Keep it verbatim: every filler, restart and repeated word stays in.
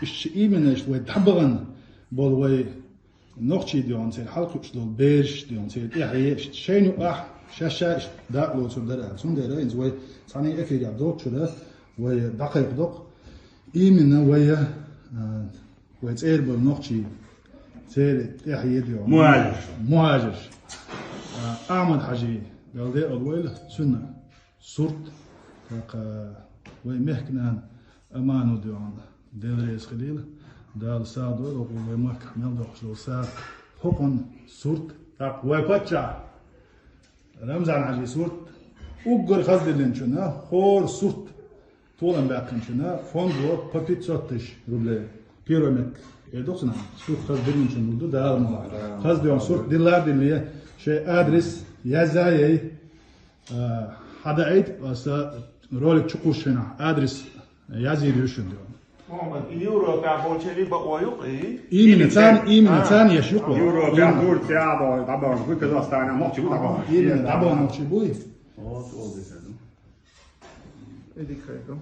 Иштта именно иштта вай дӀабахана болу вай нохчий дуьйна церан хьалакхуьуш долу бераш дуьйна церан тӀаьхье иштта шайна юкъахь шаьш-шаьш иштта дакъа лоцур дара аьлла. Цундела хӀинца вай цхьана эфирехь долччуьра вай дӀакхайкхадо-кх именно вай, а, вай цӀера болу нохчий церан тӀаьхье дуьйна. Мухьажирш. Мухьажирш. А, Ахьмад-Хьаьжи, Дала декъала войла цуьнан сурт, тӀаккха вай мехкан нана Аману дуьйна, Дела реза хуьлийла, Дала сагӀа дойла вай махкахь мел доккхуш долу сагӀа, хӀокхуьнан сурт, тӀаккха вай паччахь Рамзан-Хьаьжин сурт, уггар хаза диллинчунна, хӀора сурт толам баьккхинчунна, фондо по пятьсот тысяч рублей. Первый метка. Э, доккхана, сурт хаза диллинчунна ду, Дала ма вахь. Хаза дуьйна сурт дилла а дилле, шайн адрес язъяй, а, хьадаийта, аса ролик чу кхуссуш хенахь адрес язйийр ю шуна дуьйна. Мухьаммад, и Европехь болчерий бакъо ю-кх и? Именно царна, именно царна еш ю-кх. Европехь, Турция, а, дӀабахана, вуй Казахстане, нохчий ву дӀабахана. Именно, дӀабахана нохчий буй. Вот, вот, Эдик хайгу.